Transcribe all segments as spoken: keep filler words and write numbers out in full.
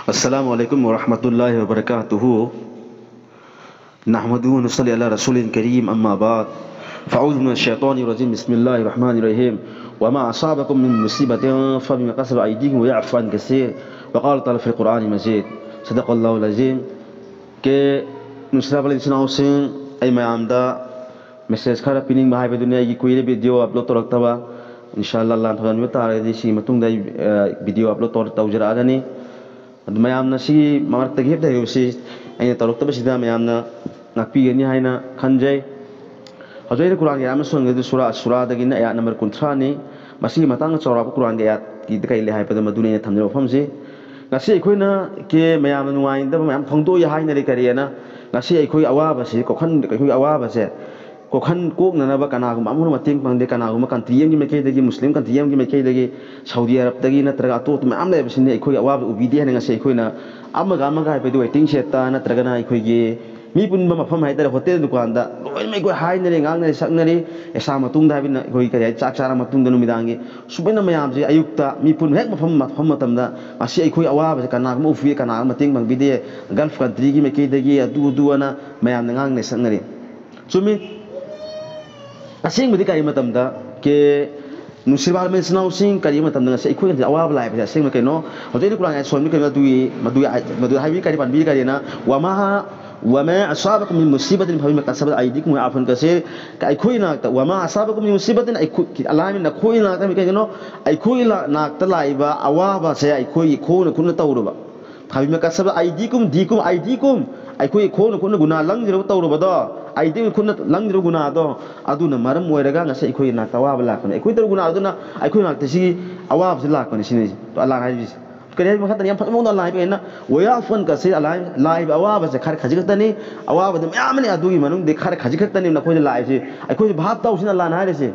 السلام عليكم ورحمة الله وبركاته. نحمده ونصلي على رسوله الكريم، أما بعد. فأعوذ من الشيطان الرجيم. بسم الله الرحمن الرحيم. وما أصابكم من مصيبة فبما كسبت أيديكم ويعفو عن كثير. وقال تعالى في القرآن المجيد. صدق الله العظيم. ꯀꯦ ꯅꯨꯡꯁꯤꯔꯕ ꯏꯆꯤꯟ ꯏꯅꯥꯎꯁꯤꯡ, ꯑꯩ ꯃꯌꯥꯝꯗ message ꯈꯔ ꯄꯤꯅꯤꯡꯕ ꯍꯥꯏꯕꯗꯨꯅꯤ꯫ ꯑꯩꯒꯤ ꯀꯨꯏꯔꯦ video upload ꯇꯧꯔꯛꯇꯕ꯫ ꯏꯟꯁꯥ ꯑꯜꯂꯥ, ꯑꯜꯂꯥꯅ ꯊꯧꯖꯥꯟꯕꯤꯕ ꯇꯥꯔꯒꯗꯤ ꯁꯤꯒꯤ ꯃꯇꯨꯡꯗ ꯑꯩ, ꯑ, video upload ꯇꯧꯔ-, ꯇꯧꯖꯔꯛꯑꯒꯅꯤ꯫ ꯑꯗꯨ ꯃꯌꯥꯝꯅ ꯁꯤꯒꯤ ꯃꯔꯛꯇꯒꯤ ꯍꯦꯛꯇ ꯍꯩꯍꯧꯁꯤ꯫ ꯑꯩꯅ ꯇꯧꯔꯛꯇꯕꯁꯤꯗ ꯃꯌꯥꯝꯅ ꯉꯥꯛꯄꯤꯒꯅꯤ ꯍꯥꯏꯅ ꯈꯟꯖꯩ꯫ ꯍꯧꯖꯤꯛ ꯑꯩꯅ ꯀꯨꯔꯥꯟꯒꯤ ꯑꯥꯌꯠ ꯑꯃ ꯁꯣꯟꯒꯦ, ꯑꯗꯨ ꯁꯨꯔꯥ ꯑꯁ-ꯁꯨꯔꯥꯗꯒꯤꯅ ꯑꯥꯌꯠ number ꯀꯨꯟꯊ꯭ꯔꯥꯅꯤ꯫ ꯃꯁꯤꯒꯤ ꯃꯇꯥꯡꯗ ꯆꯥꯎꯔꯥꯛꯄ ꯀꯨꯔꯥꯟꯒꯤ ꯑꯥꯌꯠꯀꯤꯗ ꯀꯔꯤ ꯂꯩ ꯍꯥꯏꯕꯗꯨ ꯃꯗꯨꯅꯤ ꯑꯩꯅ ꯊꯝꯖꯕ ꯋꯥꯐꯝꯁꯤ꯫ ꯉꯁꯤ ꯑꯩꯈꯣꯏꯅ ꯀꯦ ꯃꯌꯥꯝꯅ ꯅꯨꯡꯉꯥꯏꯅꯗꯕ ꯃꯌꯥꯝ ꯐꯣꯡꯗꯣꯛꯏ ꯍꯥꯏꯅꯔꯤ꯫ ꯀꯔꯤꯑꯅ? ꯉꯁꯤ ꯑꯩꯈꯣꯏ ꯑꯋꯥꯕꯁꯤ ꯀꯣꯛꯍꯟ-, ꯑꯩꯈꯣꯏꯒꯤ ꯑꯋꯥꯕꯁꯦ ꯀꯣꯛꯍꯟ-, ꯀꯣꯛꯅꯅꯕ ꯀꯅꯥꯒꯨꯝꯕ ꯑꯃꯅ ꯃꯇꯦꯡ ꯄꯥꯡꯗꯦ, ꯀꯅꯥꯒꯨꯝꯕ country ꯑꯃꯒꯤ ꯃꯥꯏꯀꯩꯗꯒꯤ, ꯃꯨꯁꯂꯤꯝ country ꯑꯃꯒꯤ ꯃꯥꯏꯀꯩꯗꯒꯤ, ꯁꯥꯎꯗꯤ ꯑꯔꯕꯇꯒꯤ ꯅꯠꯇ꯭ꯔꯒ ꯑꯇꯣꯞꯄ ꯃꯌꯥꯝ ꯂꯩꯕꯁꯤꯡꯅ ꯑꯩꯈꯣꯏꯒꯤ ꯑꯋꯥꯕ ꯎꯕꯤꯗꯦ ꯍꯥꯏꯅ ꯉꯁꯤ ꯑꯩꯈꯣꯏꯅ ꯑꯃꯒ ꯑꯃꯒ ꯍꯥꯏꯕꯗꯤ waiting shed ꯅꯠꯇ꯭ꯔꯒꯅ ꯑꯩꯈꯣꯏꯒꯤ ꯃꯤ ꯄꯨꯟꯕ ꯃꯐꯝ ꯍꯥꯏꯇꯥꯔꯦ, hotel ꯗꯨꯀꯥꯟꯗ ꯂꯣꯏꯅꯃꯛ ꯑꯩꯈꯣꯏ ꯍꯥꯏꯅꯔꯦ, ꯉꯥꯡꯅꯔꯦ, ꯁꯛꯅꯔꯦ꯫ ꯏꯁꯥ ꯃꯇꯨꯡꯗ ꯍꯥꯏꯕꯗꯤ ꯑꯩꯈꯣꯏ ꯀꯔꯤ ꯍꯥꯏ, ꯆꯥꯛ ꯆꯥꯔ ꯃꯇꯨꯡꯗ ꯅꯨꯃꯤꯗꯥꯡꯒꯤ ꯁꯨꯃꯥꯏꯅ ꯃꯌꯥꯝꯁꯦ ꯑꯌꯨꯛꯇ ꯃꯤ ꯄꯨꯟꯕ ꯍꯦꯛ ꯃꯐꯝ, ꯃꯐꯝ ꯃꯇꯝꯗ ꯉꯁꯤ ꯑꯩꯈꯣꯏ ꯑꯋꯥꯕꯁꯦ ꯀꯅꯥꯒꯨꯝꯕ ꯎꯕꯤ, ꯀꯅꯥꯒꯨꯝꯕ ꯃꯇꯦꯡ ꯄꯥꯡꯕꯤꯗꯦ, Gulf country ꯒꯤ ꯃꯥꯏꯀꯩꯗꯒꯤ ꯑꯗꯨ ꯑꯗꯨ ꯑꯅ ꯃꯌꯥꯝꯅ ꯉꯥꯡꯅꯔꯦ, ꯁꯛꯅꯔꯦ꯫ ꯆꯨꯝꯃꯤ꯫ ꯑꯁꯦꯡꯕꯗꯤ ꯀꯔꯤ ꯃꯇꯝꯗ ꯀꯦ ꯅꯨꯡꯁꯤꯕ ꯏꯆꯤꯟ ꯏꯅꯥꯎꯁꯤꯡ, ꯀꯔꯤ ꯃꯇꯝꯗ ꯉꯁꯤ ꯑꯩꯈꯣꯏꯅ ꯑꯋꯥꯕ ꯂꯥꯛꯏꯕꯁꯦ ꯑꯁꯦꯡꯕ ꯀꯩꯅꯣ? ꯍꯧꯖꯤꯛ ꯑꯩꯅ ꯀꯨꯔꯥꯟ ꯑꯥꯌꯠ ꯁꯣꯟꯕ ꯀꯩꯅꯣ ꯑꯗꯨꯒꯤ, ꯃꯗꯨꯒꯤ ꯑꯥꯌꯠ-, ꯃꯗꯨ ꯍꯥꯏꯕꯤ ꯀꯔꯤ ꯄꯥꯟꯕꯤ ꯀꯔꯤꯅ? "وما، وما أصابكم من مصيبة فبما كسبت أيديكم ويعفو عن كثير"꯫ ꯑꯩꯈꯣꯏ ꯅꯥꯛꯇ "وما أصابكم من مصيبة"، ꯑꯩꯈꯣꯏ, ꯑꯜꯂꯥꯍꯅ ꯑꯩꯈꯣꯏ ꯅꯥꯛꯇ ꯀꯩꯒꯤꯅꯣ? ꯑꯩꯈꯣꯏ ꯂꯥ-, ꯅꯥꯛꯇ ꯂꯥꯛꯏꯕ ꯑꯋꯥꯕꯁꯦ ꯑꯩꯈꯣꯏꯒꯤ ꯈꯣꯡꯅ ꯈꯨꯠꯅ ꯇꯧꯔꯨꯕ꯫ "فبما كسبت أيديكم، ديكم، أيديكم"꯫ ꯑꯩꯈꯣꯏꯒꯤ ꯈꯣꯡꯅ ꯈꯨꯠꯅ ꯒꯨꯅꯥ ꯂꯪꯗ꯭ꯔꯕ ꯇꯧꯔꯨꯕꯗꯣ꯫ ꯑꯩꯗꯤ ꯈꯨꯠꯅ ꯂꯪꯗ꯭ꯔꯕ ꯒꯨꯅꯥꯗꯣ꯫ ꯑꯗꯨꯅ ꯃꯔꯝ ꯑꯣꯏꯔꯒ ꯉꯁꯤ ꯑꯩꯈꯣꯏꯒꯤ ꯅꯥꯛꯇ ꯑꯋꯥꯕ ꯂꯥꯛꯄꯅꯤ꯫ ꯑꯩꯈꯣꯏ ꯇꯧꯔꯤꯕ ꯒꯨꯅꯥ ꯑꯗꯨꯅ ꯑꯩꯈꯣꯏ ꯅꯥꯛꯇ ꯁꯤꯒꯤ ꯑꯋꯥꯕꯁꯤ ꯂꯥꯛꯄꯅꯤ ꯁꯤꯅꯤ ꯑꯜꯂꯥꯍꯅ ꯍꯥꯏꯔꯤꯁꯦ꯫ ꯀꯔꯤ ꯍꯥꯏꯕ ꯃꯈꯥ ꯇꯥꯅ ꯌꯥꯝ ꯐꯖꯕ ꯃꯑꯣꯡꯗ ꯑꯜꯂꯥꯍꯅ ꯍꯥꯏꯕ ꯀꯩꯅꯣ? "ويعفو عن كثير"꯫ ꯑꯜꯂꯥꯍꯅ ꯂꯥꯛꯏꯕ ꯑꯋꯥꯕꯁꯦ ꯈꯔ ꯈꯖꯤꯛ ꯈꯛꯇꯅꯤ꯫ ꯑꯋꯥꯕꯗꯤ ꯃꯌꯥꯝ ꯑꯃꯅꯤ꯫ ꯑꯗꯨꯒꯤ ꯃꯅꯨꯡꯗꯒꯤ ꯈꯔ ꯈꯖꯤꯛ ꯈꯛꯇꯅꯤ ꯅꯈꯣꯏꯗ ꯂꯥꯛꯏꯁꯦ꯫ ꯑꯩꯈꯣꯏꯁꯨ ꯚꯥꯞ ꯇꯧꯁꯤꯅ ꯑꯜꯂꯥꯍꯅ ꯍꯥꯏꯔꯤꯁꯦ꯫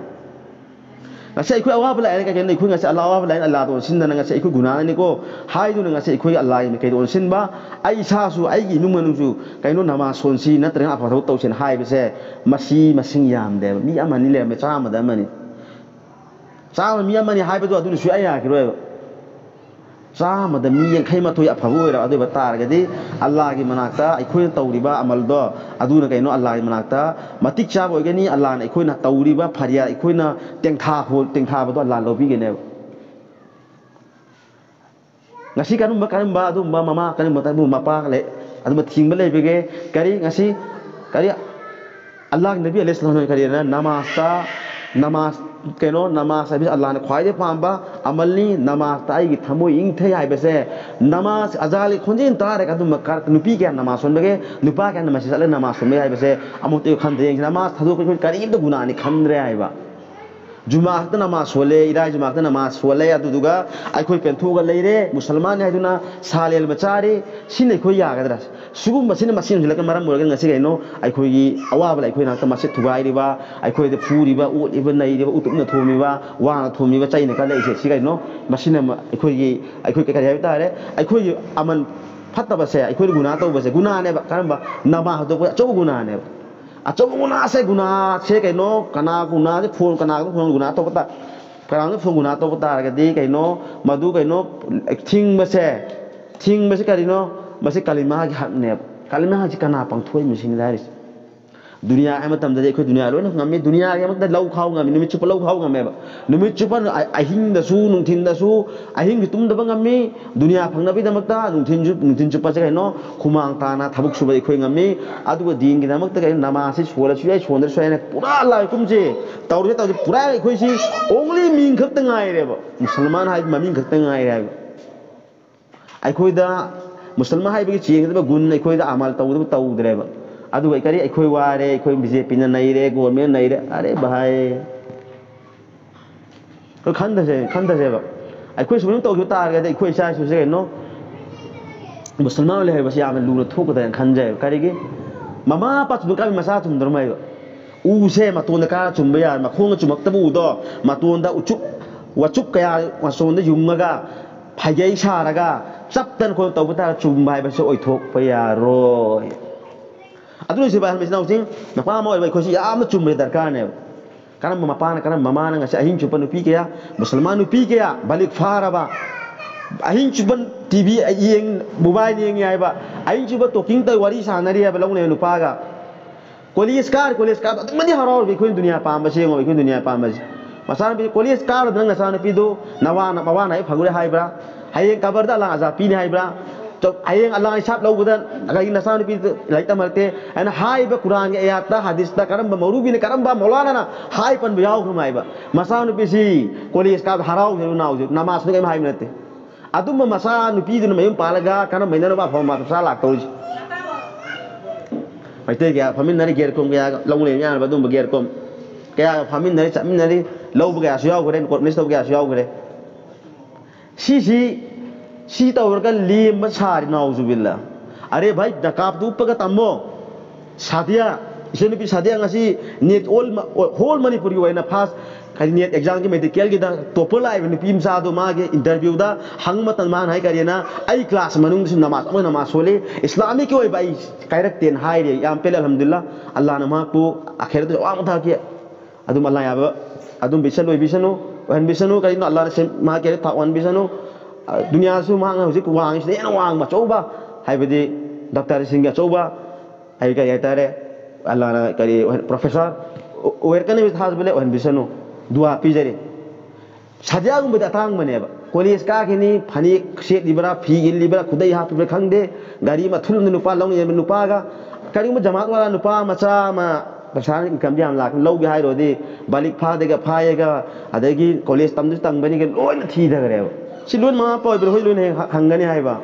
ꯉꯁꯤ ꯑꯩꯈꯣꯏ ꯑꯋꯥꯕ ꯂꯥꯛꯑꯦꯅ ꯀꯩꯒꯤꯅꯣ? ꯑꯩꯈꯣꯏ ꯉꯁꯤ ꯑꯜꯂꯥꯍ ꯑꯋꯥꯕ ꯂꯥꯛꯑꯦꯅ ꯑꯜꯂꯥꯍꯗ ꯑꯣꯟꯁꯤꯟꯗꯅ ꯉꯁꯤ ꯑꯩꯈꯣꯏ ꯒꯨꯅꯥꯅꯅꯤꯀꯣ ꯍꯥꯏꯗꯨꯅ ꯉꯁꯤ ꯑꯩꯈꯣꯏ ꯑꯜꯂꯥꯍꯒꯤ ꯃꯥꯏꯀꯩꯗ ꯑꯣꯟꯁꯤꯟꯕ, ꯑꯩ ꯏꯁꯥꯁꯨ ꯑꯩꯒꯤ ꯏꯃꯨꯡ ꯃꯅꯨꯡꯁꯨ ꯀꯩꯅꯣ ꯅꯃꯥꯖ ꯁꯣꯟꯁꯤ ꯅꯠꯇ꯭ꯔꯒꯅ ꯑꯐꯕ ꯊꯕꯛ ꯇꯧꯁꯤꯅ ꯍꯥꯏꯕꯁꯦ ꯃꯁꯤ ꯃꯁꯤꯡ ꯌꯥꯝꯗꯦꯕ꯫ ꯃꯤ ꯑꯃꯅꯤ ꯂꯩꯔꯝꯃꯦ, ꯆꯥꯝꯃꯗ ꯑꯃꯅꯤ꯫ ꯆꯥꯝꯃ ꯃꯤ ꯑꯃꯅꯤ ꯍꯥꯏꯕꯗꯣ ꯑꯗꯨꯅ ꯁꯨꯡꯌꯥ ꯌꯥꯈꯤꯔꯣꯏꯕ꯫ ꯆꯥꯝꯃꯗ ꯃꯤ ꯌꯥꯡꯈꯩ ꯃꯥꯊꯣꯏ ꯑꯐꯕ ꯑꯣꯏꯔ-, ꯑꯗꯨ ꯑꯣꯏꯕ ꯇꯥꯔꯒꯗꯤ, ꯑꯜꯂꯥꯍꯒꯤ ꯃꯅꯥꯛꯇ ꯑꯩꯈꯣꯏꯅ ꯇꯧꯔꯤꯕ ꯑꯃꯜꯗꯣ, ꯑꯗꯨꯅ ꯀꯩꯅꯣ, ꯑꯜꯂꯥꯍꯒꯤ ꯃꯅꯥꯛꯇ ꯃꯇꯤꯛ ꯆꯥꯕ ꯑꯣꯏꯒꯅꯤ꯫ ꯑꯜꯂꯥꯍꯅ ꯑꯩꯈꯣꯏꯅ ꯇꯧꯔꯤꯕ ꯐꯔꯤꯌꯥ, ꯑꯩꯈꯣꯏꯅ ꯇꯦꯡꯊꯥ-, ꯇꯦꯡꯊꯥꯕꯗꯣ ꯑꯜꯂꯥꯍꯅ ꯂꯧꯕꯤꯒꯅꯦꯕ꯫ ꯉꯁꯤ ꯀꯔꯝꯕ, ꯀꯔꯝꯕ ꯑꯗꯨꯒꯨꯝꯕ ꯃꯃꯥ, ꯀꯔꯝꯕ, ꯀꯔꯝꯕ ꯃꯄꯥ ꯂꯩ, ꯑꯗꯨꯝꯕ ꯊꯤꯡꯕ ꯂꯩꯕꯒꯦ? ꯀꯔꯤ ꯉꯁꯤ, ꯀꯔꯤ ꯑꯜꯂꯥꯍꯒꯤ ꯅꯕꯤ ꯑꯂꯩꯍꯤ ꯁꯂꯥꯝꯅ ꯀꯔꯤꯅ ꯅꯃꯥꯖꯇ, ꯅꯃꯥꯖ, ꯀꯩꯅꯣ, ꯅꯃꯥꯖ ꯍꯥꯏꯕꯁꯤ ꯑꯜꯂꯥꯍꯅ ꯈ꯭ꯋꯥꯏꯗꯒꯤ ꯄꯥꯝꯕ ꯑꯃꯜꯅꯤ꯫ ꯅꯃꯥꯖꯇ ꯑꯩꯒꯤ ꯊꯃꯣꯏ ꯏꯪꯊꯩ ꯍꯥꯏꯕꯁꯦ, ꯅꯃꯥꯖ ꯑꯖꯥꯟꯒꯤ ꯈꯣꯟꯖꯦꯜ ꯇꯥꯔꯒ ꯑꯗꯨꯝꯕ ꯀ-, ꯅꯨꯄꯤ ꯀꯌꯥ ꯅꯃꯥꯖ ꯁꯣꯟꯕꯒꯦ, ꯅꯨꯄꯥ ꯀꯌꯥ ꯃꯁꯖꯤꯗ ꯆꯠꯂꯒ ꯅꯃꯥꯖ ꯁꯣꯟꯕꯒꯦ ꯍꯥꯏꯕꯁꯦ ꯑꯃꯨꯛꯇ ꯈꯟꯗꯦ꯫ ꯌꯦꯡꯁꯤ, ꯅꯃꯥꯖ ꯊꯥꯗꯣꯛꯄ ꯑꯩꯈꯣꯏ ꯀꯔꯤꯝꯇ ꯒꯨꯅꯥꯅꯤ ꯈꯟꯗ꯭ꯔꯦ ꯍꯥꯏꯕ꯫ ꯖꯨꯃꯥ ꯈꯛꯇ ꯅꯃꯥꯖ ꯁꯣꯜꯂꯦ, ꯏꯔꯥꯏ ꯖꯨꯃꯥ ꯈꯛꯇ ꯅꯃꯥꯖ ꯁꯣꯜꯂꯦ, ꯑꯗꯨꯗꯨꯒ ꯑꯩꯈꯣꯏ ꯄꯦꯟꯊꯣꯛꯑꯒ ꯂꯩꯔꯦ, ꯃꯨꯁꯜꯃꯥꯟꯅꯤ ꯍꯥꯏꯗꯨꯅ ꯁꯥ ꯂꯦꯟꯕ ꯆꯥꯔꯤ꯫ ꯁꯤꯅ ꯑꯩꯈꯣꯏ ꯌꯥꯒꯗ꯭ꯔꯥ? ꯁꯤꯒꯨꯝꯕꯁꯤꯅ ꯃꯁꯤꯡ ꯍꯦꯟꯖꯤꯜꯂꯛꯄꯅ ꯃꯔꯝ ꯑꯣꯏꯔꯒ ꯉꯁꯤ ꯀꯩꯅꯣ, ꯑꯩꯈꯣꯏꯒꯤ ꯑꯋꯥꯕ ꯂꯩ, ꯑꯩꯈꯣꯏ ꯅꯥꯛꯇ ꯃꯁꯖꯤꯗ ꯊꯨꯒꯥꯏꯔꯤꯕ, ꯑꯩꯈꯣꯏꯗ ꯐꯨꯔꯤꯕ, ꯑꯣꯠꯂꯤꯕ, ꯅꯩꯔꯤꯕ, ꯎꯇꯨꯞꯅ ꯊꯣꯝꯃꯤꯕ, ꯋꯥꯅ ꯊꯣꯝꯃꯤꯕ, ꯆꯩꯅ ꯀꯜꯂꯛꯏꯁꯦ ꯁꯤ ꯀꯩꯅꯣ? ꯃꯁꯤꯅ ꯃ-, ꯑꯩꯈꯣꯏꯒꯤ, ꯑꯩꯈꯣꯏ ꯀꯔꯤ ꯍꯥꯏꯕ ꯇꯥꯔꯦ, ꯑꯩꯈꯣꯏꯒꯤ ꯑꯃꯜ ꯐꯠꯇꯕꯁꯦ, ꯑꯩꯈꯣꯏꯅ ꯒꯨꯅꯥ ꯇꯧꯕꯁꯦ, ꯒꯨꯅꯥꯅꯦꯕ꯫ ꯀꯔꯝꯕ? ꯅꯃꯥꯖ ꯍꯧꯗꯣꯛꯄ ꯑꯆꯧꯕ ꯒꯨꯅꯥꯅꯦꯕ꯫ ꯑꯆꯧꯕ ꯒꯨꯅꯥꯁꯦ, ꯒꯨꯅꯥꯁꯦ ꯀꯩꯅꯣ? ꯀꯅꯥ ꯒꯨꯅꯥꯁꯦ? ꯐꯣꯟ, ꯀꯅꯥꯒꯨꯝꯕ ꯐꯣꯟ ꯒꯨꯅꯥ ꯇꯧꯕ ꯇꯥ-, ꯀꯅꯥꯒꯨꯝꯕ ꯐꯣꯟ ꯒꯨꯅꯥ ꯇꯧꯕ ꯇꯥꯔꯒꯗꯤ ꯀꯩꯅꯣ? ꯃꯗꯨ ꯀꯩꯅꯣ? ꯊꯤꯡꯕꯁꯦ, ꯊꯤꯡꯕꯁꯦ ꯀꯔꯤꯅꯣ? ꯃꯁꯤ ꯀꯂꯤꯃꯥꯒꯤ ꯍꯛꯅꯦꯕ꯫ ꯀꯂꯤꯃꯥꯁꯤ ꯀꯅꯥ ꯄꯥꯡꯊꯣꯛꯏ? ꯃꯁꯤꯅꯤ ꯍꯥꯏꯔꯤꯁꯦ꯫ ꯗꯨꯅꯤꯌꯥ ꯍꯥꯏ ꯃꯇꯝꯗꯗꯤ ꯑꯩꯈꯣꯏ ꯗꯨꯅꯤꯌꯥ ꯂꯣꯏꯅ ꯉꯝꯃꯤ꯫ ꯗꯨꯅꯤꯌꯥꯒꯤꯗꯃꯛꯇ ꯂꯧ ꯈꯥꯎ ꯉꯝꯃꯤ, ꯅꯨꯃꯤꯠ ꯆꯨꯞꯄ ꯂꯧ ꯈꯥꯎ ꯉꯝꯃꯦꯕ꯫ ꯅꯨꯃꯤꯠ ꯆꯨꯞꯄ ꯑ-, ꯑꯍꯤꯡꯗꯁꯨ, ꯅꯨꯡꯊꯤꯟꯗꯁꯨ, ꯑꯍꯤꯡꯁꯨ ꯇꯨꯝꯗꯕ ꯉꯝꯃꯤ꯫ ꯗꯨꯅꯤꯌꯥ ꯐꯪꯅꯕꯒꯤꯗꯃꯛꯇ ꯅꯨꯡꯊꯤꯟꯁꯨ, ꯅꯨꯡꯊꯤꯟ ꯆꯨꯞꯄꯁꯦ ꯀꯩꯅꯣ, ꯍꯨꯃꯥꯡ ꯇꯥꯅ ꯊꯕꯛ ꯁꯨꯕ ꯑꯩꯈꯣꯏ ꯉꯝꯃꯤ꯫ ꯑꯗꯨꯒ ꯗꯤꯟꯒꯤꯗꯃꯛꯇ ꯀꯩꯅꯣ, ꯅꯃꯥꯖꯁꯤ ꯁꯣꯜꯂꯁꯨ ꯌꯥꯏ, ꯁꯣꯟꯗ꯭ꯔꯁꯨ ꯌꯥꯏꯅ ꯄꯨꯔꯥ ꯂꯥꯏ ꯀꯨꯝꯁꯦ ꯇꯧꯔꯁꯦ ꯇꯧꯔꯁꯦ ꯄꯨꯔꯥ ꯑꯩꯈꯣꯏꯁꯤ only ꯃꯤꯡ ꯈꯛꯇ ꯉꯥꯏꯔꯦꯕ꯫ ꯃꯨꯁꯜꯃꯥꯟ ꯍꯥꯏꯕ ꯃꯃꯤꯡ ꯈꯛꯇ ꯉꯥꯏꯔꯦ ꯍꯥꯏꯕ꯫ ꯑꯩꯈꯣꯏꯗ ꯃꯨꯁꯜꯃꯥꯟ ꯍꯥꯏꯕꯒꯤ ꯆꯦꯟꯒꯗꯕ ꯒꯨꯟ ꯑꯩꯈꯣꯏꯗ ꯑꯃꯜ ꯇꯧꯒꯗꯕ ꯇꯧꯗ꯭ꯔꯦꯕ꯫ ꯑꯗꯨꯒ ꯀꯔꯤ, ꯑꯩꯈꯣꯏ ꯋꯥꯔꯦ, ꯑꯩꯈꯣꯏ ꯕꯤ ꯖꯦ ꯄꯤꯅ ꯅꯩꯔꯦ, ꯒꯣꯔꯃꯦꯟ ꯅꯩꯔꯦ, ꯑꯔꯦ ꯚꯥꯏ꯫ ꯑꯩꯈꯣꯏ ꯈꯟꯗꯁꯦ, ꯈꯟꯗꯁꯦꯕ꯫ ꯑꯩꯈꯣꯏ ꯁꯨꯃꯥꯏꯅ ꯇꯧꯈꯤꯕ ꯇꯥꯔꯒꯗꯤ ꯑꯩꯈꯣꯏ ꯏꯆꯥ ꯏꯁꯨꯁꯦ ꯀꯩꯅꯣ, ꯃꯨꯁꯜꯃꯥꯟ ꯑꯣꯏ ꯂꯩꯍꯧꯕꯁꯦ ꯌꯥꯝꯅ ꯂꯨꯅ ꯊꯣꯛꯀꯗ꯭ꯔꯅ ꯈꯟꯖꯩꯕ꯫ ꯀꯔꯤꯒꯤ? ꯃꯃꯥ ꯃꯄꯥ ꯆꯨꯝꯅ ꯀꯥꯕꯤ ꯃꯆꯥ ꯆꯨꯝꯗ꯭ꯔꯣ ꯃꯥꯏꯕ? ꯎꯁꯦ ꯃꯇꯣꯟꯗ ꯀꯥꯔ ꯆꯨꯝꯕ ꯌꯥꯔꯦ, ꯃꯈꯣꯡꯗ ꯆꯨꯝꯃꯛꯇꯕ ꯎꯗꯣ, ꯃꯇꯣꯟꯗ ꯎꯆꯨꯞ ꯋꯥꯆꯨꯞ ꯀꯌꯥ ꯃꯇꯣꯟꯗ ꯌꯨꯡꯉꯒ ꯐꯩꯒꯩ ꯁꯥꯔꯒ ꯆꯞꯇꯅ ꯈꯣꯠꯇꯅ ꯇꯧꯕ ꯇꯥꯔꯒ ꯆꯨꯝꯕ ꯍꯥꯏꯕꯁꯤ ꯑꯣꯏꯊꯣꯛꯄ ꯌꯥꯔꯣꯏ꯫ ꯑꯗꯨꯅ ꯁꯤ ꯚꯥꯏ, ꯏꯆꯤꯟ ꯏꯅꯥꯎꯁꯤꯡ, ꯃꯄꯥ ꯑꯃ ꯑꯣꯏꯕ ꯑꯩꯈꯣꯏꯁꯤ ꯌꯥꯝꯅ ꯆꯨꯝꯕꯁꯤ ꯗꯔꯀꯥꯔꯅꯦꯕ꯫ ꯀꯔꯝꯕ ꯃꯄꯥꯅ, ꯀꯔꯝꯕ ꯃꯃꯥꯅ ꯉꯁꯤ ꯑꯍꯤꯡ ꯆꯨꯞꯄ ꯅꯨꯄꯤ ꯀꯌꯥ, ꯃꯨꯁꯜꯃꯥꯟ ꯅꯨꯄꯤ ꯀꯌꯥ ꯕꯥꯂꯤꯒ ꯐꯥꯔꯕ, ꯑꯍꯤꯡ ꯆꯨꯞꯄ ꯇꯤ ꯚꯤ ꯌꯦꯡ, ꯃꯣꯕꯥꯏꯜ ꯌꯦꯡꯉꯤ ꯍꯥꯏꯕ, ꯑꯍꯤꯡ ꯆꯨꯞꯄ ꯇꯣꯀꯤꯡ ꯇꯧ, ꯋꯥꯔꯤ ꯁꯥꯟꯅꯔꯤ ꯍꯥꯏꯕ ꯂꯧꯅꯩ ꯅꯨꯄꯥꯒ꯫ ꯀꯣꯂꯦꯖ ꯀꯥꯔ, ꯀꯣꯂꯦꯖ ꯀꯥꯕ ꯑꯗꯨꯛ ꯃꯇꯤꯛ ꯍꯔꯥꯎꯔꯤꯕ ꯑꯩꯈꯣꯏꯅ ꯗꯨꯅꯤꯌꯥ ꯄꯥꯝꯕꯁꯦ ꯌꯦꯡꯉꯣ, ꯑꯩꯈꯣꯏ ꯗꯨꯅꯤꯌꯥ ꯄꯥꯝꯕꯁꯦ꯫ ꯃꯆꯥꯅꯨꯄꯤ ꯀꯣꯂꯦꯖ ꯀꯥꯔꯗ ꯅꯪ ꯅꯆꯥꯅꯨꯄꯤꯗꯨ ꯅꯋꯥꯅ, ꯃꯋꯥꯅ ꯍꯦꯛ ꯐꯪꯉꯨꯔꯦ ꯍꯥꯏꯕ꯭ꯔꯥ? ꯍꯌꯦꯡ ꯀꯕꯔꯗ ꯑꯂꯥꯡ ꯑꯖꯥ ꯄꯤꯅꯤ ꯍꯥꯏꯕ꯭ꯔꯥ? ꯆꯞ-, ꯍꯌꯦꯡ ꯑꯂꯥꯡ ꯏꯁꯥꯞ ꯂꯧꯕꯗ ꯀꯔꯤ ꯅꯆꯥꯅꯨꯄꯤꯗꯨ ꯂꯥꯏꯔꯤꯛ ꯇꯝꯍꯜꯂꯛꯇꯦ ꯍꯥꯏꯅ ꯍꯥꯏꯕ ꯀꯨꯔꯥꯟꯒꯤ ꯑꯌꯥꯠꯇ, ꯍꯗꯤꯁꯇ ꯀꯔꯝꯕ ꯃꯧꯂꯨꯕꯤꯅ, ꯀꯔꯝꯕ ꯃꯧꯂꯥꯅꯥꯅ ꯍꯥꯏ ꯄꯟꯕ ꯌꯥꯎꯈ꯭ꯔꯃ ꯍꯥꯏꯕ? ꯃꯆꯥꯅꯨꯄꯤꯁꯤ ꯀꯣꯂꯦꯖ ꯀꯥꯕꯗ ꯍꯔꯥꯎꯖꯔꯨ ꯅꯥꯎꯖꯔꯨ, ꯅꯃꯥꯖꯅ ꯀꯔꯤꯝ ꯍꯥꯏꯕ ꯅꯠꯇꯦ꯫ ꯑꯗꯨꯝꯕ ꯃꯆꯥ ꯅꯨꯄꯤꯗꯨꯅ ꯃꯌꯨꯝ ꯄꯥꯜꯂꯒ ꯀꯔꯝꯕ ꯍꯩꯅꯅꯕ ꯑꯐꯕ ꯃꯆꯥ ꯂꯥꯛꯇꯧꯔꯤꯁꯦ? ꯃꯩꯇꯩ ꯀꯌꯥ ꯐꯝꯃꯤꯟꯅꯔꯤ ꯒꯦꯔꯀꯣꯝ ꯀꯌꯥꯒ, ꯂꯧ ꯂꯩꯕ ꯌꯥꯅꯕ ꯑꯗꯨꯝꯕ ꯒꯦꯔꯀꯣꯝ ꯀꯌꯥꯒ ꯐꯝꯃꯤꯟꯅꯔꯤ, ꯆꯠꯃꯤꯟꯅꯔꯤ, ꯂꯧꯕ ꯀꯌꯥꯁꯨ ꯌꯥꯎꯈ꯭ꯔꯦ, ꯀꯣꯔꯠ ꯃꯦꯔꯤꯖ ꯇꯧꯕ ꯀꯌꯥꯁꯨ ꯌꯥꯎꯈ꯭ꯔꯦ꯫ ꯁꯤꯁꯤ, ꯁꯤ ꯇꯧꯔꯒ ꯂꯦꯝꯕ ꯁꯥꯔꯤ, ꯅꯥꯎꯖꯨꯕꯤꯜꯂ꯫ ꯑꯔꯦ ꯚꯥꯏ, ꯅꯀꯥꯞꯇꯨ ꯎꯞꯄꯒ ꯇꯝꯃꯣ꯫ ꯁꯥꯗꯤꯌꯥ, ꯏꯆꯟꯅꯨꯄꯤ ꯁꯥꯗꯤꯌꯥ ꯉꯁꯤ ꯅꯦꯠ ꯑꯣꯜ ꯃ-, ꯍꯣꯜ ꯃꯅꯤꯄꯨꯔꯒꯤ ꯑꯣꯏꯅ ꯐꯥꯔꯁ, ꯍꯥꯏꯗꯤ ꯅꯦꯠ ꯑꯦꯛꯖꯥꯝꯒꯤ ꯃꯦꯗꯤꯀꯦꯜꯒꯤꯗ ꯇꯣꯞꯄꯔ ꯂꯥꯛꯏꯕ ꯅꯨꯄꯤ ꯃꯆꯥꯗꯣ ꯃꯥꯒꯤ ꯏꯟꯇꯔꯚ꯭ꯌꯨꯗ ꯍꯪꯕ ꯃꯇꯝꯗ ꯃꯥꯅ ꯍꯥꯏ ꯀꯔꯤꯅ, "ꯑꯩ ꯀ꯭ꯂꯥꯁ ꯃꯅꯨꯡꯗꯁꯨ ꯅꯃꯥꯖ ꯑꯃ ꯅꯃꯥꯖ ꯁꯣꯜꯂꯤ, ꯏꯁꯂꯥꯃꯤꯛꯀꯤ ꯑꯣꯏꯕ ꯑꯩ ꯀꯥꯏꯔꯛꯇꯦꯅ" ꯍꯥꯏꯔꯦ꯫ ꯌꯥꯝ ꯄꯦꯜꯂꯦ, ꯑꯜꯍꯝꯗꯨꯂꯤꯜꯂꯥ꯫ ꯑꯜꯂꯥꯍꯅ ꯃꯍꯥꯛꯄꯨ ꯑꯈꯦꯔꯠꯇꯁꯨ ꯑꯋꯥꯡꯕ ꯊꯥꯛꯀꯤ ꯑꯗꯨꯝ ꯑꯜꯂꯥꯍ ꯌꯥꯕ ꯑꯗꯨꯝ ꯄꯤꯁꯜ ꯑꯣꯏꯕꯤꯁꯅꯨ, ꯑꯣꯏꯍꯟꯕꯤꯁꯅꯨ꯫ ꯀꯔꯤꯒꯨꯝꯕ ꯑꯜꯂꯥꯍꯅ ꯁꯦꯝ-, ꯃꯍꯥꯛꯀꯤ ꯊꯥꯛ ꯋꯥꯡꯍꯟꯕꯤꯁꯅꯨ꯫ ꯑ, ꯗꯨꯅꯤꯌꯥꯗꯁꯨ ꯃꯍꯥꯛꯅ ꯍꯧꯖꯤꯛ ꯋꯥꯡꯉꯤꯁꯤꯗ ꯍꯦꯟꯅ ꯋꯥꯡꯕ ꯑꯆꯧꯕ, ꯍꯥꯏꯕꯗꯤ ꯗꯥꯛꯇꯔꯁꯤꯡꯒꯤ ꯑꯆꯧꯕ, ꯍꯥꯏ ꯀꯔꯤ ꯍꯥꯏꯇꯥꯔꯦ, ꯑꯜꯂꯥꯍꯅ ꯀꯔꯤ ꯑꯣꯏꯍꯟ-, ꯄ꯭ꯔꯣꯐꯦꯁꯔ ꯑꯣ-, ꯑꯣꯏꯔꯛꯀꯅꯤ ꯍꯥꯏꯕ ꯊꯥꯖꯕ ꯂꯩ, ꯑꯣꯏꯍꯟꯕꯤꯁꯅꯨ꯫ ꯗꯨꯋꯥ ꯄꯤꯖꯔꯤ꯫ ꯁꯥꯗꯤꯌꯥꯒꯨꯝꯕꯗꯤ ꯑꯇꯥꯡꯕꯅꯦꯕ꯫ ꯀꯣꯂꯦꯖ ꯀꯥꯈꯤꯅꯤ, ꯐꯅꯦꯛ ꯁꯦꯠꯂꯤꯕ꯭ꯔꯥ, ꯐꯤ ꯏꯜꯂꯤꯕ꯭ꯔꯥ, ꯈꯨꯗꯩ ꯍꯥꯞꯄꯤꯕ꯭ꯔꯥ ꯈꯪꯗꯦ, ꯒꯥꯔꯤ ꯃꯊꯨꯜ ꯑꯃꯗ ꯅꯨꯄꯥ ꯂꯧꯅꯤ ꯍꯥꯏꯕ ꯅꯨꯄꯥꯒ, ꯀꯔꯤꯒꯨꯝꯕ ꯖꯃꯥꯠ ꯋꯥꯂꯥ ꯅꯨꯄꯥ ꯃꯆꯥ ꯑꯃ ꯄꯩꯁꯥ ꯏꯟꯀꯝꯗꯤ ꯌꯥꯝ ꯂꯥꯛꯀꯅꯤ, ꯂꯧꯒꯦ ꯍꯥꯏꯔꯨꯔꯗꯤ ꯕꯥꯂꯤꯛ ꯐꯥꯗꯒ ꯐꯥꯏꯌꯦꯒ, ꯑꯗꯒꯤ ꯀꯣꯂꯦꯖ ꯇꯝꯗꯁꯨ ꯇꯝꯒꯅꯤꯒ ꯂꯣꯏꯅ ꯊꯤꯊꯈ꯭ꯔꯦꯕ꯫ ꯁꯤ ꯂꯣꯏꯅ ꯃꯃꯥ ꯃꯄꯥ ꯑꯣꯏꯕꯅ ꯍꯣꯏ ꯂꯣꯏꯅ ꯍꯦꯛ ꯍꯪꯒꯅꯤ ꯍꯥꯏꯕ꯫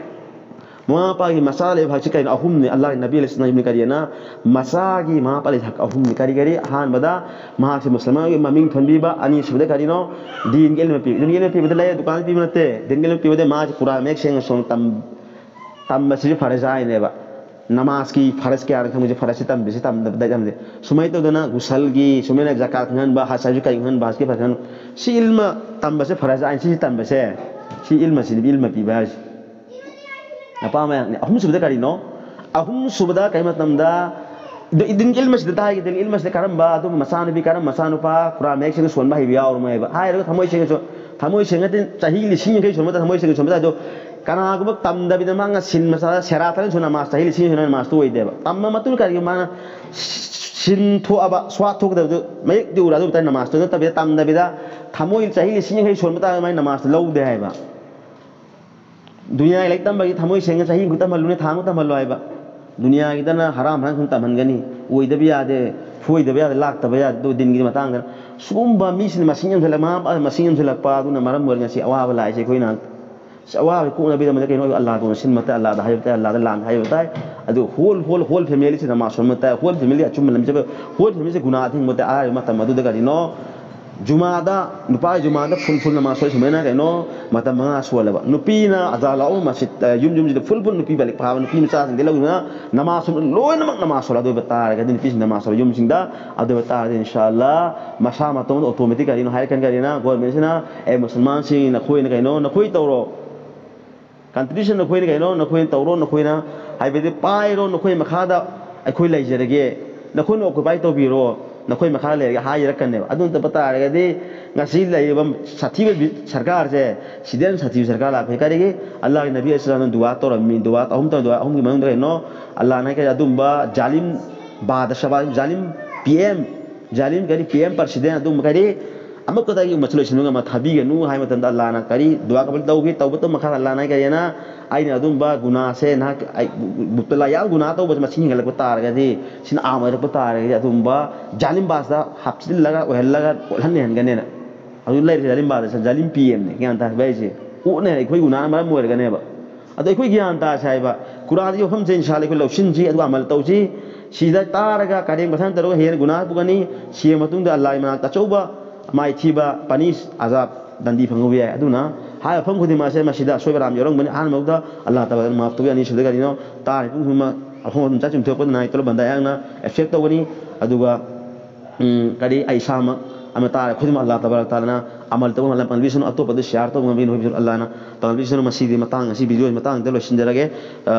ꯃꯃꯥ ꯃꯄꯥꯒꯤ ꯃꯆꯥ ꯂꯩꯕ ꯍꯥꯏꯁꯤ ꯀꯩꯅꯣ? ꯑꯍꯨꯝꯅꯤ꯫ ꯑꯜꯂꯥꯍ ꯅꯕꯤ ꯑꯂꯩꯍꯤ ꯁꯂꯥꯝꯅ ꯀꯔꯤꯅ ꯃꯆꯥꯒꯤ ꯃꯃꯥ ꯃꯄꯥ ꯂꯩꯕ ꯍꯛ ꯑꯍꯨꯝꯅꯤ꯫ ꯀꯔꯤ ꯀꯔꯤ? ꯑꯍꯥꯟꯕꯗ ꯃꯍꯥꯛꯁꯦ ꯃꯨꯁꯜꯃꯥꯟꯒꯤ ꯃꯃꯤꯡ ꯊꯣꯟꯕꯤꯕ, ꯑꯅꯤꯁꯨꯕꯗ ꯀꯔꯤꯅꯣ? ꯗꯤꯟꯒꯤ ꯏꯜꯃ ꯄꯤꯕ꯫ ꯗꯤꯟꯒꯤ ꯏꯜꯃ ꯄꯤꯕꯗ ꯂꯩ, ꯗꯨꯀꯥꯟꯗ ꯄꯤꯕ ꯅꯠꯇꯦ꯫ ꯗꯤꯟꯒꯤ ꯏꯜꯃ ꯄꯤꯕꯗ ꯃꯥꯁꯦ ꯀꯨꯔꯥꯟ ꯃꯌꯦꯛ ꯁꯦꯡꯅ ꯁꯨꯝ ꯇꯝ-, ꯇꯝꯕꯁꯤꯁꯨ ꯐꯔꯖ ꯑꯥꯏꯟꯅꯦꯕ꯫ ꯅꯃꯥꯖꯀꯤ ꯐꯔꯖ ꯀꯌꯥꯅ ꯈꯪꯕꯁꯦ ꯐꯔꯖꯁꯤ ꯇꯝꯕꯁꯤ ꯇꯝꯗꯕꯗ ꯇꯝꯗꯦ꯫ ꯁꯨꯃꯥꯏꯅ ꯇꯧꯗꯅ ꯒꯨꯁꯜꯒꯤ, ꯁꯨꯃꯥꯏꯅ ꯖꯀꯥꯠ ꯈꯪꯍꯟꯕ, ꯍꯖ ꯍꯥꯏꯕꯁꯤ ꯀꯔꯤ ꯈꯪꯍꯟꯕ, ꯍꯖꯀꯤ ꯐꯔꯖ ꯈꯪꯍꯟꯕ꯫ ꯁꯤ ꯏꯜꯃ ꯇꯝꯕꯁꯦ ꯐꯔꯖ ꯑꯥꯏꯟ, ꯁꯤꯁꯤ ꯇꯝꯕꯁꯦ, ꯁꯤ ꯏꯜꯃꯁꯤꯅꯤ ꯏꯜꯃ ꯄꯤꯕ ꯍꯥꯏꯁꯦ꯫ ꯑꯄꯥꯝꯕ ꯌꯥꯝ-, ꯑꯍꯨꯝꯁꯨꯕꯗ ꯀꯔꯤꯅꯣ? ꯑꯍꯨꯝꯁꯨꯕꯗ ꯀꯔꯤ ꯃꯇꯝꯗ, ꯗ-, ꯗꯤꯟꯒꯤ ꯏꯜꯃꯁꯤꯗ ꯍꯥꯏꯒꯦ, ꯗꯤꯟꯒꯤ ꯏꯜꯃꯁꯤꯗ ꯀꯔꯝꯕ, ꯑꯗꯨꯝꯕ ꯃꯆꯥꯅꯨꯄꯤ, ꯀꯔꯝꯕ ꯃꯆꯥꯅꯨꯄꯥ ꯀꯨꯔꯥꯟ ꯃꯌꯦꯛ ꯁꯦꯡꯅ ꯁꯣꯟꯕ ꯍꯩꯕ ꯌꯥꯎꯔꯃꯣꯏ ꯍꯥꯏꯕ? ꯍꯥꯏꯔꯒ ꯊꯃꯣꯏ ꯁꯦꯡꯅ ꯁꯣ-, ꯊꯃꯣꯏ ꯁꯦꯡꯅ ꯆꯍꯤ ꯂꯤꯁꯤꯡ ꯌꯥꯡꯈꯩ ꯁꯨꯔ ꯃꯇꯝꯗ ꯊꯃꯣꯏ ꯁꯦꯡꯅ ꯁꯨꯔ ꯃꯇꯝꯗ, ꯑꯗꯣ ꯀꯅꯥꯒꯨꯝꯕ ꯇꯝꯗꯕꯤꯗ ꯃꯥꯅ ꯁꯤꯟ ꯃꯁꯥ ꯁꯦꯔꯥ ꯇꯔꯦꯠ ꯁꯨ ꯅꯃꯥꯖ, ꯆꯍꯤ ꯂꯤꯁꯤꯡ ꯁꯨꯅ ꯅꯃꯥꯖꯇꯨ ꯑꯣꯏꯗꯦꯕ꯫ ꯇꯝꯃ ꯃꯇꯨꯡ ꯀꯔꯤꯒꯨꯝꯕ ꯃꯥꯅ ꯁꯤꯟ ꯊꯣꯛꯑꯕ, ꯁ꯭ꯋꯥꯠ ꯊꯣꯛꯀꯗꯕꯗꯨ ꯃꯌꯦꯛꯇꯤ ꯎꯔ ꯑꯗꯨ ꯇꯥꯏ ꯅꯃꯥꯖꯇꯨ ꯅꯠꯇꯕꯤꯗ, ꯇꯝꯗꯕꯤꯗ ꯊꯃꯣꯏ ꯆꯍꯤ ꯂꯤꯁꯤꯡ ꯌꯥꯡꯈꯩ ꯁꯨꯔ ꯃꯇꯝꯗ ꯃꯥꯏ ꯅꯃꯥꯖꯇꯨ ꯂꯧꯗꯦ ꯍꯥꯏꯕ꯫ ꯗꯨꯅꯤꯌꯥꯒꯤ ꯂꯥꯏꯔꯤꯛ ꯇꯝꯕꯒꯤ ꯊꯃꯣꯏ ꯁꯦꯡꯅ ꯆꯍꯤ ꯑꯃ ꯇꯝꯍꯜꯂꯨꯅꯦ, ꯊꯥ ꯑꯃ ꯇꯝꯍꯜꯂꯣ ꯍꯥꯏꯕ꯫ ꯗꯨꯅꯤꯌꯥꯒꯤꯗꯅ ꯍꯔꯥꯝ ꯍꯔꯥꯝ ꯁꯨꯝ ꯇꯝꯍꯟꯒꯅꯤ, ꯑꯣꯏꯗꯕ ꯌꯥꯗꯦ, ꯐꯣꯏꯗꯕ ꯌꯥꯗꯦ, ꯂꯥꯛꯇꯕ ꯌꯥꯗꯦ꯫ ꯑꯗꯨ ꯗꯤꯟꯒꯤ ꯃꯇꯥꯡꯗ ꯁꯤꯒꯨꯝꯕ ꯃꯤꯁꯤꯡ ꯃꯁꯤꯡ ꯌꯥꯝꯁꯤꯜꯂꯛ-, ꯃꯃꯥ ꯃꯄꯥ ꯃꯁꯤꯡ ꯌꯥꯝꯁꯤꯜꯂꯛꯄ ꯑꯗꯨꯅ ꯃꯔꯝ ꯑꯣꯏꯔꯒ ꯉꯁꯤ ꯑꯋꯥꯕ ꯂꯥꯛꯏꯁꯦ ꯑꯩꯈꯣꯏꯅ꯫ ꯑꯁ, ꯑꯋꯥꯕ ꯀꯣꯛꯅꯕꯤꯗꯃꯛꯇ ꯀꯩꯅꯣ ꯑꯣꯏꯕ ꯑꯜꯂꯥꯗ ꯁꯤꯟꯕ ꯇꯥꯏ, ꯑꯜꯂꯥꯗ ꯍꯥꯏꯕ ꯇꯥꯏ, ꯑꯜꯂꯥꯗ ꯂꯥꯟ ꯍꯥꯏꯕ ꯇꯥꯏ꯫ ꯑꯗꯨ whole, whole, whole family ꯁꯤ ꯅꯃꯥꯖ ꯁꯣꯟꯕ ꯇꯥꯏ, whole family ꯑꯆꯨꯝꯕ ꯂꯝꯕꯤ ꯆꯠꯄ, whole family ꯁꯤ ꯒꯨꯅꯥ ꯑꯊꯤꯡꯕ ꯇꯥꯏ꯫ ꯑꯍꯥꯟꯕ ꯃꯇꯝ ꯑꯗꯨꯗ ꯀꯔꯤꯅꯣ, ꯖꯨꯃꯥꯗ, ꯅꯨꯄꯥ ꯖꯨꯃꯥꯗ full, full ꯅꯃꯥꯖ ꯁꯣꯏ ꯁꯨꯃꯥꯏꯅ ꯀꯩꯅꯣ, ꯃꯇꯝ ꯃꯉꯥ ꯁꯣꯜꯂꯕ꯫ ꯅꯨꯄꯤꯅ ꯑꯖꯥ ꯂꯥꯛꯑꯣ ꯃꯁꯖꯤꯗ, ꯌꯨꯝ ꯌꯨꯝꯁꯤꯗ full, full ꯅꯨꯄꯤ ꯕꯥꯂꯤꯛ ꯐꯥꯕ ꯅꯨꯄꯤ ꯃꯆꯥꯁꯤꯡꯗ ꯂꯧꯗꯨꯅ ꯅꯃꯥꯖ ꯁꯣꯟꯕ ꯂꯣꯏꯅꯃꯛ ꯅꯃꯥꯖ ꯁꯣꯜꯂ꯫ ꯑꯗꯨ ꯑꯣꯏꯕ ꯇꯥꯔꯒꯗꯤ ꯅꯨꯄꯤꯁꯤꯡ ꯅꯃꯥꯖ ꯁꯣꯜꯂ ꯌꯨꯝꯁꯤꯡꯗ, ꯑꯗꯨ ꯑꯣꯏꯕ ꯇꯥꯔꯒꯗꯤ ꯏꯟꯁꯥ ꯑꯜꯂꯥ ꯃꯁꯥ ꯃꯇꯣꯝꯇ automatic ꯀꯔꯤꯅꯣ ꯍꯥꯏꯔꯛꯀꯅꯤ, ꯀꯔꯤꯅ government ꯁꯤꯅ ꯑꯦ ꯃꯨꯁꯜꯃꯥꯟꯁꯤꯡ ꯅꯈꯣꯏꯅ ꯀꯩꯅꯣ ꯅꯈꯣꯏ ꯇꯧꯔꯣ, contribution ꯅꯈꯣꯏꯅ ꯀꯩꯅꯣ, ꯅꯈꯣꯏꯅ ꯇꯧꯔꯣ, ꯅꯈꯣꯏꯅ ꯍꯥꯏꯕꯗꯤ ꯄꯥꯏꯔꯣ, ꯅꯈꯣꯏ ꯃꯈꯥꯗ ꯑꯩꯈꯣꯏ ꯂꯩꯖꯔꯒꯦ, ꯅꯈꯣꯏꯅ occupy ꯇꯧꯕꯤꯔꯣ, ꯅꯈꯣꯏ ꯃꯈꯥꯗ ꯂꯩꯔꯒꯦ ꯍꯥꯏꯔꯛꯀꯅꯦꯕ꯫ ꯑꯗꯨ ꯅꯠꯇꯕ ꯇꯥꯔꯒꯗꯤ ꯉꯁꯤ ꯂꯩꯔꯤꯕ ꯁꯥꯊꯤꯕ ꯕꯤ-, ꯁꯔꯀꯥꯔꯁꯦ, ꯁꯤꯗꯤ ꯌꯥꯝ ꯁꯥꯊꯤꯕ ꯁꯔꯀꯥꯔ ꯂꯥꯛꯄꯅꯤ꯫ ꯀꯔꯤꯒꯤ? ꯑꯜꯂꯥꯍꯒꯤ ꯅꯕꯤ ꯑꯁꯂꯥꯝꯅ ꯗꯨꯋꯥ ꯇꯧꯔꯝꯃꯤ, ꯗꯨꯋꯥ ꯑꯍꯨꯝ ꯇꯧꯔ, ꯗꯨꯋꯥ ꯑꯍꯨꯝꯒꯤ ꯃꯅꯨꯡꯗ ꯀꯩꯅꯣ, ꯑꯜꯂꯥꯍꯅ ꯍꯥꯏ ꯀꯔꯤ? ꯑꯗꯨꯝꯕ ꯖꯥꯂꯤꯝ ꯕꯥꯗꯁꯥꯍ, ꯖꯥꯂꯤꯝ ꯄꯤ ꯑꯦꯝ, ꯖꯥꯂꯤꯝ ꯀꯔꯤ? ꯄꯤ ꯑꯦꯝ ꯄ꯭ꯔꯁꯤꯗꯦꯟ ꯑꯗꯨꯝꯕ ꯀꯔꯤ? ꯑꯃꯠꯇꯗꯒꯤ ꯎꯝꯃꯠꯁꯤ ꯂꯣꯏꯁꯤꯟꯕ ꯉꯝꯕ ꯊꯥꯕꯤꯒꯅꯨ ꯍꯥꯏꯕ ꯃꯇꯝꯗ ꯑꯜꯂꯥꯍꯅ ꯀꯔꯤ? ꯗꯨꯋꯥ ꯀꯕꯨꯜ ꯇꯧꯈꯤ꯫ ꯇꯧꯕꯇ ꯃꯈꯥ ꯑꯜꯂꯥꯍꯅ ꯍꯥꯏ ꯀꯔꯤꯅ? ꯑꯩꯅ ꯑꯗꯨꯝꯕ ꯒꯨꯅꯥꯁꯦ ꯅꯍꯥꯛ, ꯑꯩ, ꯃꯨꯕꯇꯂꯥ ꯌꯥꯝ ꯒꯨꯅꯥ ꯇꯧꯕꯁꯦ ꯃꯁꯤꯡ ꯍꯦꯟꯒꯠꯂꯛꯄ ꯇꯥꯔꯒꯗꯤ, ꯁꯤꯅ ꯑꯥꯝ ꯑꯣꯏꯔꯛꯄ ꯇꯥꯔꯒꯗꯤ ꯑꯗꯨꯝꯕ ꯖꯥꯂꯤꯝ ꯕꯥꯁꯇ ꯍꯥꯞꯆꯤꯜꯂꯒ ꯑꯣꯏꯍꯜꯂꯒ ꯑꯣꯠꯍꯟꯍꯟꯒꯅꯦꯅ꯫ ꯍꯧꯖꯤꯛ ꯂꯩꯔꯤꯁꯦ ꯖꯥꯂꯤꯝ ꯕꯥꯁꯇ ꯖꯥꯂꯤꯝ ꯄꯤ ꯑꯦꯝꯅꯦ, ꯒ꯭ꯌꯥꯟ ꯇꯥꯕ ꯍꯥꯏꯁꯦ꯫ ꯑꯣꯠꯅꯦ, ꯑꯩꯈꯣꯏ ꯒꯨꯅꯥꯅ ꯃꯔꯝ ꯑꯣꯏꯔꯒꯅꯦꯕ꯫ ꯑꯗꯣ ꯑꯩꯈꯣꯏ ꯒ꯭ꯌꯥꯟ ꯇꯥꯁꯦ ꯍꯥꯏꯕ꯫ ꯀꯨꯔꯥꯟꯒꯤ ꯋꯥꯐꯝꯁꯦ ꯏꯟꯁꯥ ꯑꯜꯂꯥꯍ ꯑꯩꯈꯣꯏ ꯂꯧꯁꯤꯟꯁꯤ, ꯑꯗꯨꯒ ꯑꯃꯜ ꯇꯧꯁꯤ꯫ ꯁꯤꯗ ꯇꯥꯔꯒ ꯀꯔꯦꯝ ꯀꯊꯥꯟ ꯇꯧꯔꯒ ꯍꯦꯟꯅ ꯒꯨꯅꯥ ꯄꯨꯒꯅꯤ꯫ ꯁꯤꯕ ꯃꯇꯨꯡꯗ ꯑꯜꯂꯥꯍꯒꯤ ꯃꯅꯥꯛꯇ ꯑꯆꯧꯕ ꯃꯥꯏꯊꯤꯕ, ꯄꯅꯤꯁ, ꯑꯖꯥꯕ, ꯗꯟꯗꯤ ꯐꯪꯍꯧꯕ ꯌꯥꯏ꯫ ꯑꯗꯨꯅ ꯍꯥꯏꯔꯤꯕ ꯃꯐꯝ ꯈꯨꯗꯤꯡꯃꯛꯁꯦ ꯃꯁꯤꯗ ꯑꯁꯣꯏꯕ ꯑꯔꯥꯟꯕ ꯌꯥꯎꯔꯝꯒꯅꯤ꯫ ꯑꯍꯥꯟꯕ ꯃꯛꯇꯗ ꯑꯜꯂꯥꯍ ꯇꯥꯂꯥꯗ ꯃꯥꯐ ꯇꯧꯕ ꯌꯥꯅꯤ꯫ ꯁꯤꯗ ꯀꯔꯤꯅꯣ? ꯇꯥꯔꯤꯕ ꯄꯨꯝ ꯈꯨꯗꯤꯡꯃꯛ ꯑꯐꯪ ꯑꯐꯪ ꯆꯥ ꯆꯨꯝꯊꯣꯛꯄꯗ ꯅꯥꯏ ꯇꯧꯔ ꯕꯟꯗꯥ ꯑꯩꯍꯥꯛꯅ accept ꯇꯧꯒꯅꯤ꯫ ꯑꯗꯨꯒ, ꯎꯝ, ꯀꯔꯤ, ꯑꯩ ꯏꯁꯥꯃꯛ ꯑꯃ ꯇꯥꯔꯦ ꯈꯨꯗꯤꯡꯃꯛ ꯑꯜꯂꯥꯍ ꯇꯕꯥꯔꯛ ꯇꯥꯂꯥꯅ ꯑꯃꯜ ꯇꯧꯕ ꯉꯝꯍꯜꯂꯛꯄ ꯄꯥꯡꯕꯤꯁꯅꯨ꯫ ꯑꯇꯣꯞꯄꯗ share ꯇꯧꯕ ꯉꯝꯕꯤ ꯅꯣꯏꯕꯤꯁꯅꯨ꯫ ꯑꯜꯂꯥꯍꯅ ꯇꯧꯍꯟꯕꯤꯁꯅꯨ꯫ ꯃꯁꯤꯗꯤ ꯃꯇꯥꯡ ꯑꯁꯤ video ꯒꯤ ꯃꯇꯥꯡꯗ ꯂꯣꯏꯁꯤꯟꯖꯔꯒꯦ꯫ ꯑ,